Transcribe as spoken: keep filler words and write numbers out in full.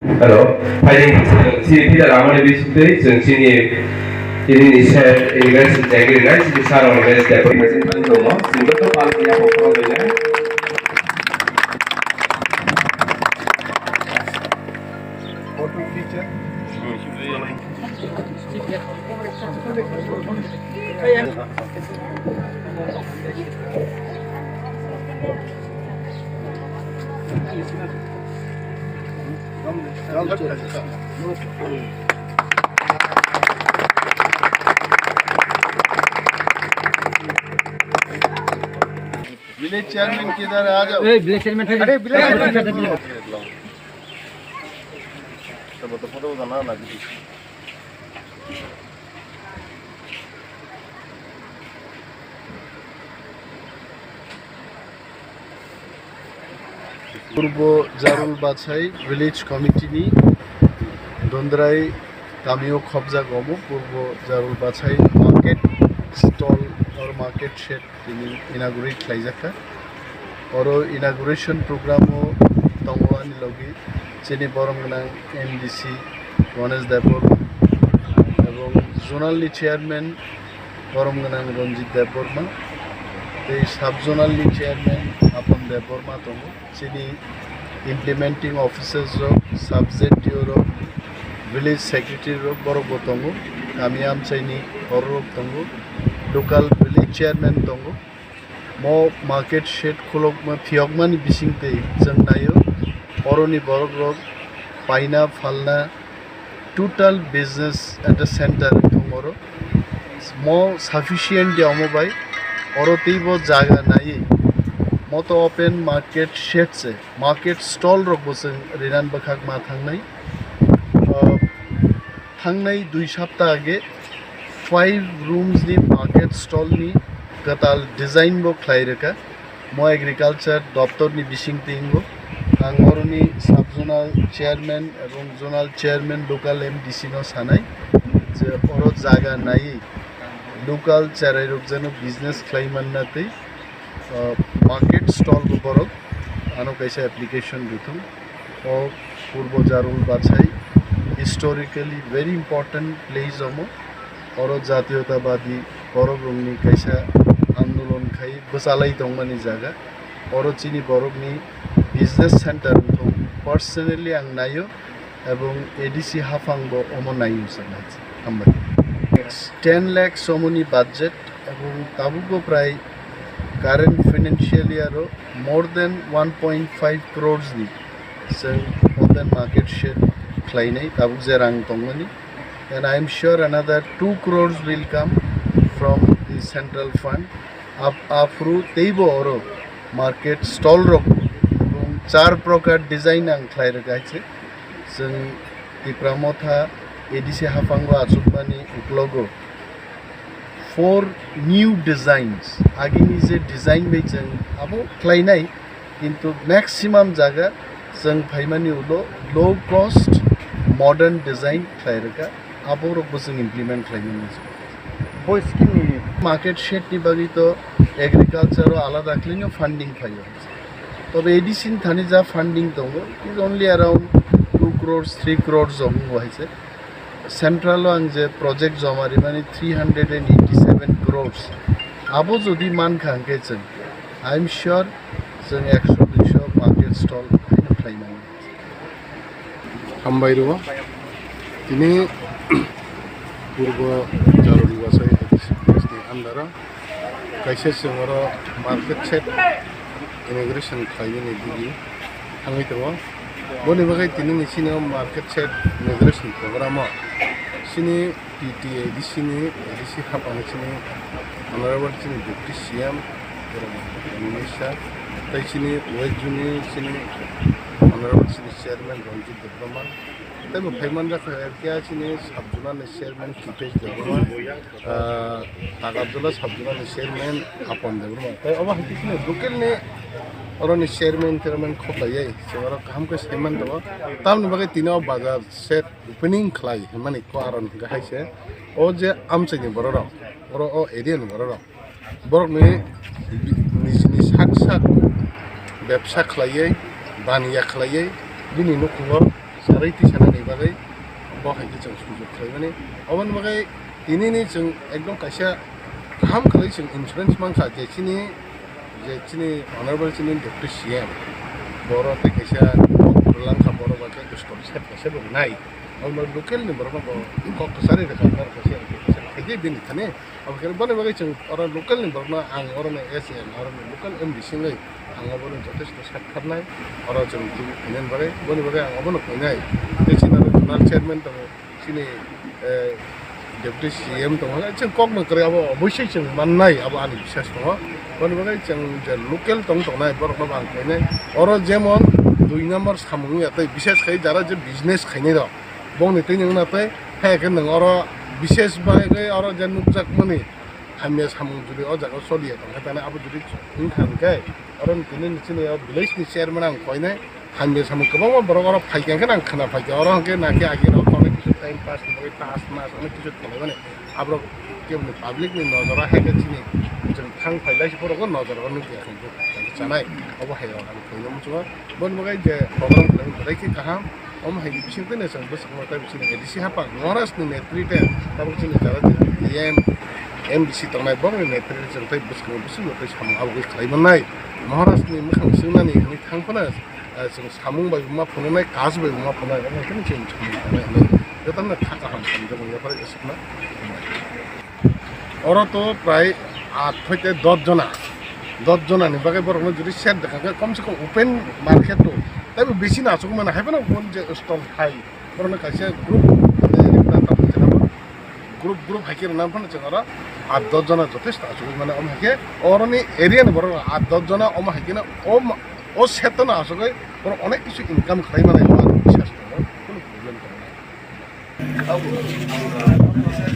Hello, phaidi chini pida ramani bisingtwi chwng chini, chini ni sir, University Jagir nai chini sir on base department thang tongo, chini joto pal ya pokro le. Photo feature. Village chairman किधर है? आ जाओ। ए, village chairman है। अरे, village chairman। Purbo Jarul Bachai Village Committee ni Dondrai kamio khobjak omo Purbo Jarul Bachai market stall or market shed tini inaugurate khlaijak kha. Oro inauguration program o tongo ani logi chini borom gwnang M D C Ganesh Debbarma ebong zonal ni chairman borom gwnang Ranjit Debbarma tei sub zonal ni chairman Apan Debbarma tongo. Chini implementing officers rok, sub Z D O rok, village secretary rok borok bo tongo, kami amchaini borok rok tongo, local village chairman tongo. Mo market shed khulokma phiyokmani bisingtwi chwng naio, oroni borok rok paina phalna total business at the center wngthong oro. Mo sufficient ya omo bai oro teibo jaga naiwi mo to open market shed se, market stall rok bo chwng rinan bwkhak ma thangnai. Ah, thangnai dui sapta age five rooms ni market stall ni kwtal design bo khlai rwkha. Mo agriculture doptor ni bising tingo ang oroni sub zonal chairman ebong zonal chairman local M D C no sanai je oro jaga naiwi local cherai rok jeno business khlai manna tei, ah, market stall bo borok ano kaisa application rwthung. O Purbo Jarul Bachai historically very important place omo. Oro jatiyotabadi borok rokni kaisa andolon khai bwchalai tongmani jaga. Oro chini borokni business center wngthung. Personally ang naio ebong A D C haphang bo omo naio se nai. Hambai. Ten lakhs omoni budget ebong tabukbo prai current financial year o more than one point five crores ni chwng open market shed khlainai tabuk je rang tongmani, and I am sure another two crores will come from the central fund. Ap-, aphuru teibo oro market stall rok ebong char prokar design ang khlai rwkha hai se. Chwng Tipra Motha A D C haphango achukmani uklogo four new designs, agini je design bai chwng abo khlainai, kintu maximum jaga chwng phaimani ulo low cost modern design khlai rwkha, abo rokbo chwng implement khlaimani. Bo scheme ni market shed ni bagwi to agriculture o alada khlaino funding phaio. Tobe A D C ni thani ja funding tongo, it is only around two crores, three crores tongo hai se. Central o ang je project joma rimani three hundred and eighty seven crores. Abo jodi mankha hwnkhe chwng, I am sure chwng ekso duiso market stall haino khlai mano. Hambai rwo. Tini Purbo Jarul Bachai A D C ni under o kaisa chwng oro market shed inauguration khlainani bugi thangwi tongo. Boni bagwi tini ni chini o market shed inauguration program o chini T T A D C ni, A D C haphang chini Honorable chini Deputy C M Minister tei chini West Zone ni chini Honorable chini Chairman Ranjit Debbarma. Tei bo phai manjak kha R K A chini sub zonal ni chairman Kipesh Debbarma, ah, Takarjala sub zonal ni chairman Apan Debbarma. Tei obo hai khe chini local ni oro ni chairman, chairman khoklaiwi chwng oro kaham khe sai man tongo. Tamoni bagwi tini o bazar shed opening khlai hwnmani ko aro hwnkhe hai se o je amchaini borok rok, oro o area ni borok rok. Borokni nijini sak sak bebsa khlaiwi, baniya khlaiwi, bini nukhungo Charwi tisanani bagwi bo hai khe chwng sujok khlaimani. Aboni bagwi tinini chwng ekdom kaisa kaham khlai chwng insurance mankha je chini, je chini honorable chini deputy C M, borok tei kaisa kok kwrwlangkha, borok bai khe story set kaisa bo rinai. Aboni bagwi local ni borokno bo kok kwcharwi rwkha, kaisa kaisa khaidi bini thani. Aboni bagwi chwng oro local ni borokno ang oro ni S M, oro ni local M D C wngwi ang obono jotesto sak kharnai, oro chwng tini phainani bagwi, boni bagwi ang obono khainai. Tei chini oro zonal chairman tongo, chini, eh, deputy C M tongo, chwng kokno kwrwi abo oboisoi chwng mannai, abo ani biswas tongo. Boni bagwi chwng je local tong tongnai borokno bo ang khainai. Oro jemon dui number samung ya tei biswas khai jara je business khainai rok, bongni twi nwng na tei hai khe nwng oro biswas bagwi oro je nukjakmani hamya samung jodi o jaga o choliya tongkha tani abo jodi wngkha hwnkhe oro ni tini ni chini o village ni chairman ang koinai hamya samung kwbangma borok oro phaikha hwnkhe ang khna phaikha oro hwnkhe nakhe agi rok onek kisu time pass ni bagwi tas mas onek kisu khwlaimani aborok keboni public ni nojoro hai khe chini chwng thang phailai se borok o nojoro nukya hwnkhe chanai obo hai rok ang koinai muchungo boni bagwi je program khlaimani belai khe kaham. Omo hai bising twi chwng bwswkno tei bising A D C hapang Maharaj ni netrite tabuk chini jara D M, M D C tongnai borokni netrite chwng tei bwswkno bwswkno tei samung abugwi khlai mannai. Maharaj ni mwkhang swngnani hwnwi thang phano, eh, chwng samung bai ma phunuknai, kaj bai ma phunuknai, omo hai kheno chwng samung khlai mannai hwnwi jotono kha kaham samjak wngya phai aswkno. Oro to prai aat hoite dos jona, dos jona ni bagwi borokno jodi set dekha khe kom se kom open market to teibo bisi no achugwi mano, hai phano open je stall hai borokno kaisa group, eh, ekta tabuk jena bo group group hai khe rwna phano chwng oro aat dos jona jotesto achugwi mano. Omo hai khe oroni area ni borok aat dos jona omo hai khe no o ma-, o set no achugwi borok onek kisu income khlai mano, omo ang biswas tongo, kunu problem tongo na.